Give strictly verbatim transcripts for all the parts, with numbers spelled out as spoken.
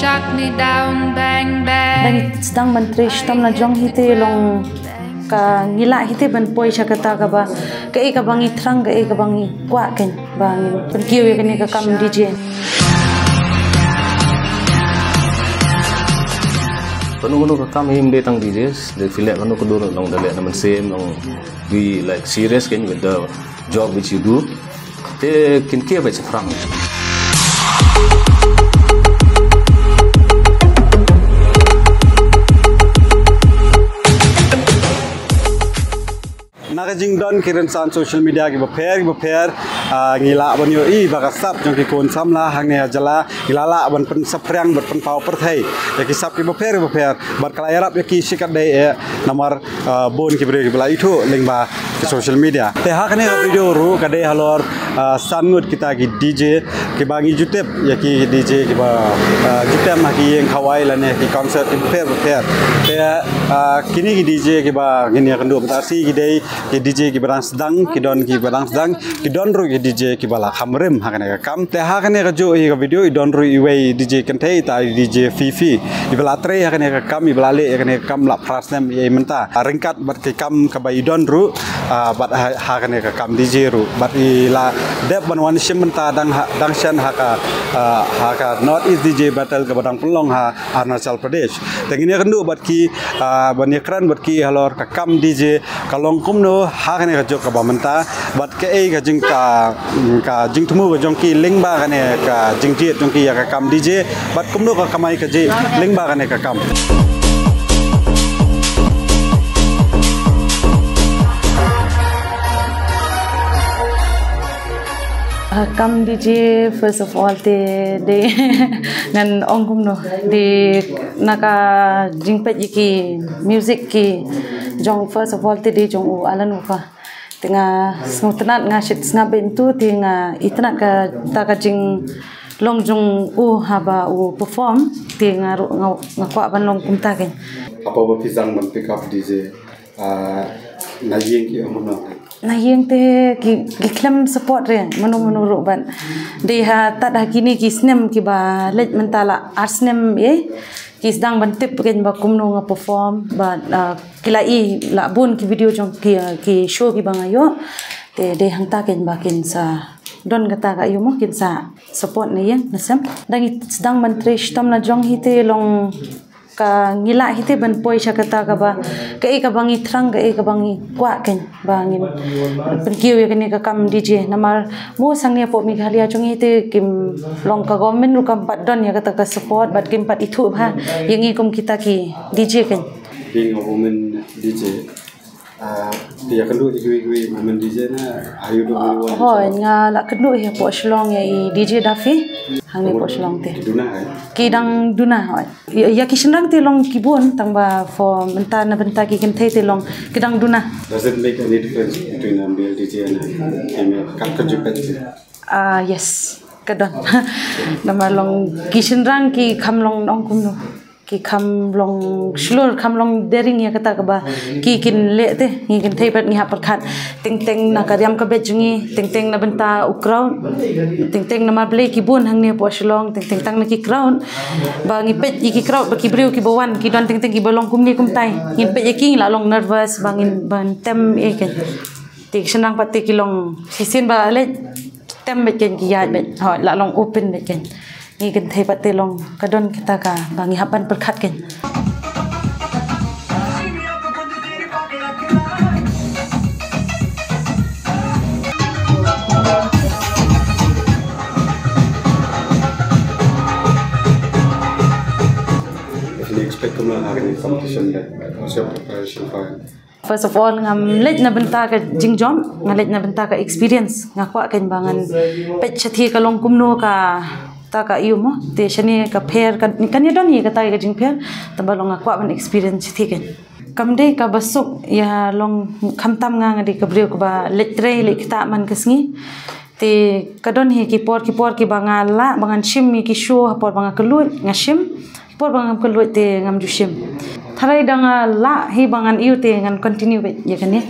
Dang sdang ban trei shitom la jong hi te long ka ngi lah hi te ban poi sha kata kaba kaei kaba ngi thrang, kaei kaba ngi kwah kein ba ngin pynkiew ïa kane ka kam D J. Kano kano ka kam hi ym dei tang D J, dei phi leh kano ka dur long da leh na mynsiem, long be like serious kein with the job which you do. Te kin kiew beit shaphrang. Na ka jingdon ki rynsan social media kiba pher kiba pher, ah, ngi lah ban ïohi ba ka sap jong ki khun samla hangne ha jylla ki la lah ban pynsaphriang bad pynpaw pyrthei ïa ki sap kiba pher kiba pher bad ka la ïarap ïa ki shikatdei eh namar, ah, bun ki briew kiba la ithuh lyngba ki social media. Te ha kane ka video ruh ka dei halor, ah, san ngut kita ki D J kiba ngi ju tip ïa ki D J kiba, ah, ju tem ha ki ïing khawai lane ki concert kiba pher kiba pher. Te, ah, kine ki D J kiba ngin ïakynduh mynta shi ki dei ki D J kiba dang sdang, ki don kiba dang sdang, ki don ruh ki D J kiba la kham rim ha kane ka kam. Te ha kane kajuh hi ka video i don ruh iwei D J kynthei, ita i D J Fifi, iba la trei ha kane ka kam, iba la leh ha kane ka kam la phra snem ïa i mynta. Ryngkat bad ki kam kaba i don ruh, ah, bad ha, ha kane ka kam D J ruh bad i la dep ban wan shim bynta dang ha, dang shen ha ka, ah, ha ka North East D J Battle kaba dang pynlong ha Arunachal Pradesh. Te ngin ïakynduh bad ki, ah, ban ïakren bad ki halor ka kam D J ka long kumno ha kane kajuh kaba mynta bad kaei ka jing, ka, ka jingthmu ka jong ki lyngba kane ka jingjied jong ki ïa ka kam D J bad kumno ka kamai kajih lyngba kane ka kam. Ah, kam D J, first of all te dei ngan ong kumno, dei na ka jingpeit ïa ki music ki jong, first of all te dei jong u Alan Walker. Te nga sngewtynnat, nga shait sngap beit ntu, te nga itynnat kata ka jinglong jong u haba u perform, te nga ruh nga, nga kwah ban long kumta kein. Hapoh ba phi sdang ban pick up D J, ah, na ïing ki ong kumno? Na ïing te ki, ki khlem support re mano mano ruh bad dei ha tad ha kine ki snem kiba leit mynta la ar snem, eh, ki sdang ban tip kein ba kumno nga perform bad, ah, ki la i la bun ki video jong ki, ah, ki show kiba nga ïoh. Te dei hangta kein ba kin sa don kata ka ïoh mo, kin sa support na ïing na sem. Dang sdang ban trei shitom la jong hi te long ka ngi lah hi te ban poi sha kata kaba kaei kaba ngi thrang, kaei kaba ngi kwah kein ba ngin pynkiew ïa kane ka kam D J. Namar mo hangne hapoh Meghalaya jong ngi te kim long, ka government ruh kam pat don ïa kata ka support bad kim pat ithuh bha ïa ngi kum kita ki D J kein. Being a woman D J, ah, phi ïakynduh ïa kiwei kiwei women D J ne, are you the only one? Hooid, nga la kynduh hi hapoh Shillong ïa i D J Daffy. Hangne hapoh Shillong te. Ki duna, eh? Ki dang duna, hooid. Ïa, ïa ki shynrang te long ki bun, tang ba for mynta na bynta ki kynthei te long ki dang duna. Does it make any difference between a male D J and a female? Ka, ka jingpeit. Ah, yes, ka don. Namar long ki shynrang ki kham long, ong kumno, ki kham long shlur, kham long daring ïa kata kaba ki kin leh te. Ngi kynthei pat ngi hap pyrkhat teng teng na ka riam ka beit jong ngi, teng teng na bynta u crowd, teng teng namar balei ki bun hangne hapoh Shillong, teng teng tang na ki crowd. Ba ngi peit ïa ki crowd, ba ki briew kiba wan ki don teng teng kiba long kumne kumtai. Ngin peit ïa ki ngi la long nervous, ba ngin, ba ngin tem ïa kein. Te ki shynrang pat te ki long shisien ba leh tem beit kein, ki ïaid beit, hooid, la long open beit kein. Ngi kynthei pat te long ka don kata kaba ngi hap ban pyrkhat kein. If you expect to learn how to competition, like, what's your preparation for it? First of all, ngam leit na bynta ka jingjop, nga leit na bynta ka experience. Nga kwah kein ba ngan peit shathie ka long kumno kata ka ïoh mo. Te shane ka pher, kan, kan ïa don hi kata ka jingpher. Tang ba long nga kwah ban experience shathie kein. Kam dei kaba suk ïa long, khamtam nga, nga dei ka briew kaba leit trei leit ktah man ka sngi. Te ka don hi ki por ki por kiba nga lah ba ngan shim ïa ki show ha por ba nga kylluid nga shim. Por ba ngam kylluid te ngam ju shim. Tharai da nga lah hi ba ngan ïoh te ngan continue beit ïa kane.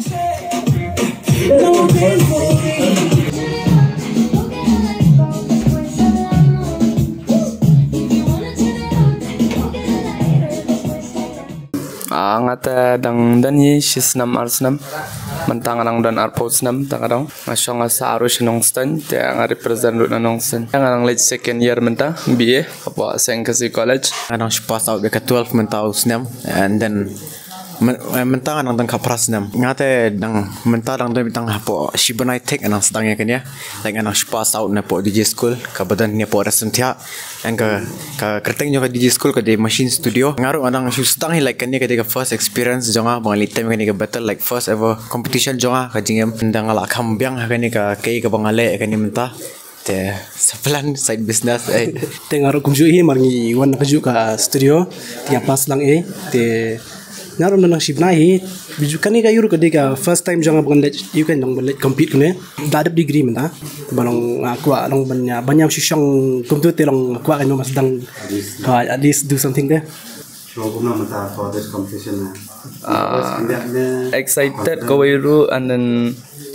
Ah, nga te dang don hi shi snem ar snem. Mynta nga dang don arphew snem, te nga dang, nga shong nga sah ruh sha Nongstoiñ, te nga represent ruh na Nongstoiñ. Nga dang leit second year mynta, B A, hapoh Saint Khasi College. Nga dang shu pass out ïa ka twelve mynta u snem, and then myn-, eh, mynta nga dang don ka phra snem. Nga te dang, mynta dang don beit tang hapoh shi bnai thik nga dang sdang ïa kane. Like, nga dang shu pass out na poh D J school, kaba don hapoh Rasentia. Ïa ka, ka kyrteng jong ka D J school ka dei Machine Studio. Nga ruh nga dang shu sdang hi, like, kane ka dei ka first experience jong nga ba nga leit tem kane ka battle, like, first ever competition jong nga ka jingim. Ynda nga la kham biang ha kane ka, kaei kaba nga leh kane mynta. Te sa plan side business, eh. Te nga ruh kumjuh hi, mar ngi wan na kajuh ka studio, te nga pass lang, eh. Te nga ruh nang shi bnai hi. Biju kane ka ïa ruh ka dei ka first time jong nga ba ngan leit, ïa ka nang ban leit compete kane. Da dep degree mynta. Ba long nga kwah long ban ïa, ban ïa shu shong kumtu te long nga kwah kan ma sdang. Ka at least do something te. Shong kumno mynta for this competition na? Ah, excited kawei ruh and then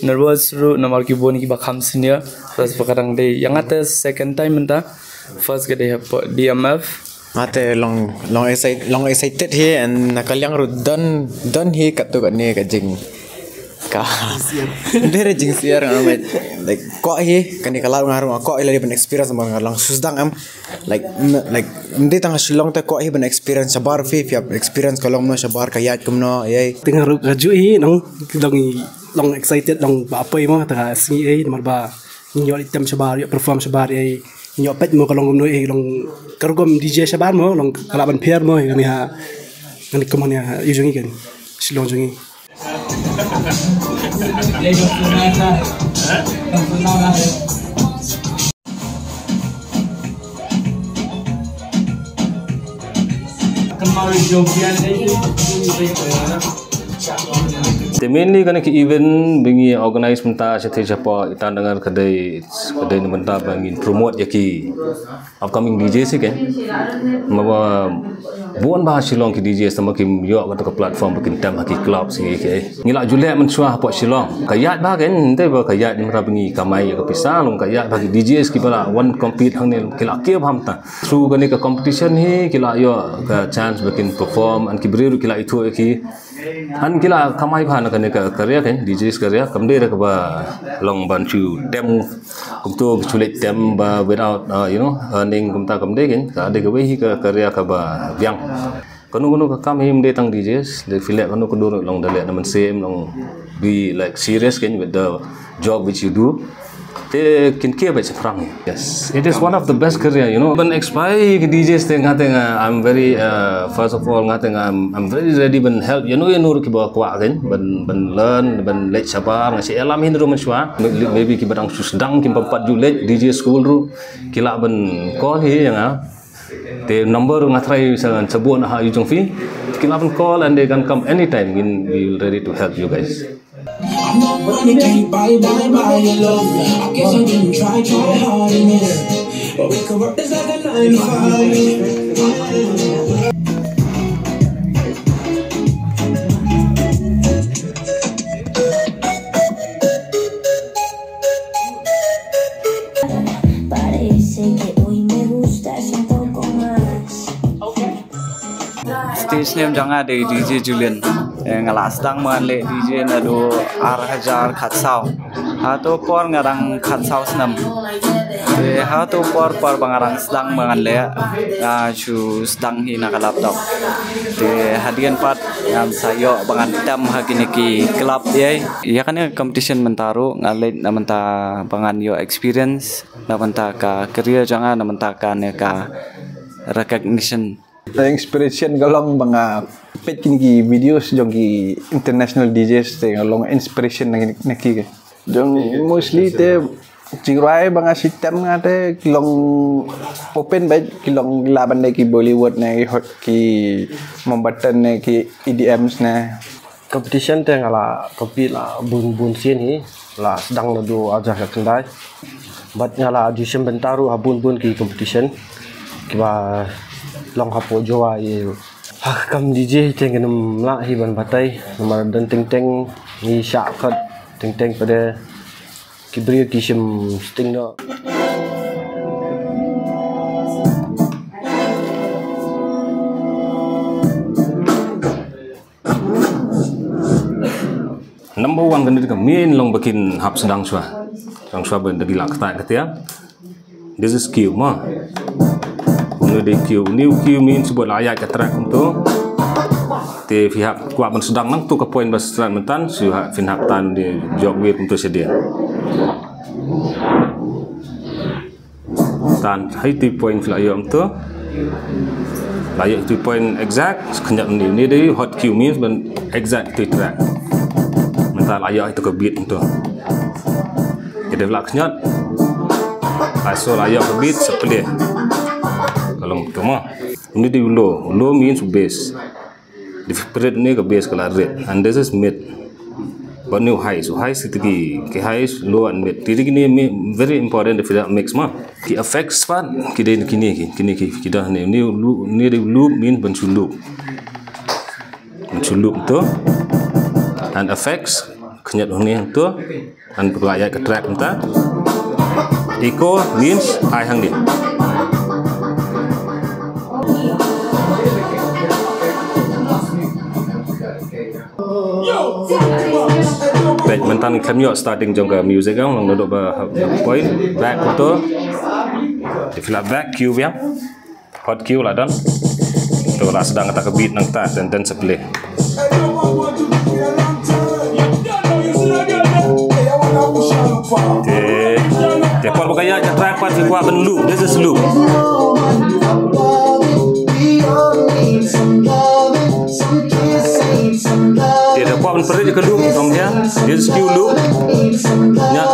nervous ruh namar ki bun kiba kham senior. First ba ka dang dei. Ïa nga te second time mynta. First ka dei hapoh D M F. Nga te long, long excited, long excited hi, and na ka liang ruh don, don hi katto katne ka jing, ka dei re jingsyiar nga, like, kwah hi, kane ka lad nga ruh nga kwah hi lada ban experience, namar nga long shu sdang em, like, n-, like, ym dei tang ha Shillong te, kwah hi ban experience shabar. Phi, phi hap experience ka long kumno shabar, ka ïaid kumno, ïa. Te nga ruh kajuh hi, nang, long, long excited, long ba poi mo, te ka sngi ei, namar ba ngin ïoh leit tem shabar, ïoh perform shabar, eh, ngin ïoh peit mo ka long kumno, eh, long ka rukom D J shabar mo, long ka lah ban pher mo, eh, kane ha, kane kumne ha, ïa jong ngi kan, Shillong jong ngi. Te mainly kane ka event ba ngi organize mynta sha te shapoh Itanagar ka dei, ka dei na bynta ba ngin promote ïa ki upcoming D Js hi, kan. Namar ba bun bha ha Shillong ki D Js tangba kim ïoh kato ka platform ba kin tem ha ki club hi, kan. Ngi la ju leh mynshuwa hapoh Shillong. Ka ïaid bha, kan, ym dei ba ka ïaid namar ba ngi kamai ïa ka pisa, long ka ïaid bha, ki D Js kiba la wan compete hangne ki la kiew bha mynta. Through kane ka competition hi ki la ïoh ka chance ba kin perform, and ki briew ruh ki la ithuh ïa ki. And ki la kamai bha na kane ka career, kan, D Js career. Kam dei re kaba long ban shu tem kumto, shu leit tem ba without, uh, you know, earning kumta, kam dei, kan. Ka dei kawei hi ka career kaba biang. Kano kano ka kam hi ym dei tang D Js, lada phi leh kano kano ruh long da leh na mynsiem, long be, like, serious, kan, with the job which you do. Te kin kiew beit shaphrang hi. Yes, it is one of the best career, you know. Ban inspire ki D Js te nga te nga, I'm very, uh, first of all, nga te nga, I'm, I'm very ready ban help ïano ïano ruh kiba kwah, kan, ban, ban learn, ban leit shabar. Nga shu ïalam hi ruh mynshuwa. Maybe kiba dang shu sdang, kim pat ju leit D J school ruh, ki lah ban call hi ïa nga. Te number nga try sa, sa buh na ha ïa jong phi. Ki lah ban call and they can come anytime. We, we will ready to help you guys. Parece que hoy me gustas un poco más. Stage name jong nga dei D J Julian. Eh, nga la sdang ma ngan leh D J naduh ar hajar khatsaw. Hato por nga dang khatsaw snem. Te hato por por ba nga dang sdang ma ngan leh, nga shu sdang hi na ka laptop. Te hadien pat ngan sa ïoh ba ngan tem ha kine ki club ei. Ïa kane competition mynta ruh nga leit na bynta ba ngan ïoh experience, na bynta ka career jong nga, na bynta kane ka recognition. Inspiration ka long ba nga peit kine ki videos jong ki international D Js, te nga long inspiration na ki, na ki. Jong mostly te jingrwai ba nga shu tem nga te ki long open beit, ki long lah ban dei ki Bollywood ne ki hot, ki Mountbatten ne ki E D Ms ne. Competition te nga la compete la bun bun sien hi, la sdang naduh ar hajar khatkhyndai. Bad nga la ju shim bynta ruh ha bun bun ki competition kiba long hapoh Jowai ei ruh. Ha ka kam D J te ngam lah hi ban batai, namar don teng teng ngi shah khot, teng teng pat de ki briew ki shim sting noh. Number one kane ka main long ba kin hap sdang shuwa. Sdang shuwa ba da ki la kata kata ya. This is Q mo. Une u dei Q, une u Q means ba la ïaid ka track kumto. Te phi hap kwah ban sdang nangto ka point ba strat mynta, shu hap phin hap tan de jog wir kumto shadien. Tan hai tu point phi la ïoh kumto. La ïoh tu point exact, khyndiat une, une dei hot Q means ban exact tu track. Mynta la ïoh tu ka beat kumto. Ki dei la khyndiat. Ai so la ïoh ka beat sa plie. Ka long kumto mo. Une dei u low, u low means u bass. Dei phi pret une ka bass ka la rit. And this is mid. Bad une u highs, u highs te ki, ki highs, low and mid. Te kine very important dei phi da mix mo. Ki effects pat ki dei kine ki, kine ki, ki da une, une u loop, une dei u loop means ban shu loop. Ban shu loop to. And effects, khyndiat une to. And ba la ïaid ka track mynta. Echo means ai hangne. Peit mynta ngi khlem ïoh starting jong ka music, ong, long naduh ba point back to. Dei phi la back Q biang. Hot Q la don. To la sdang kata ka beat nangta, then then sa plie. Te, te por ba ka ïaid ka track pat phi kwah ban loop. This is loop. Te, te por ban pynrit ka loop from here. This is Q loop. Ïa.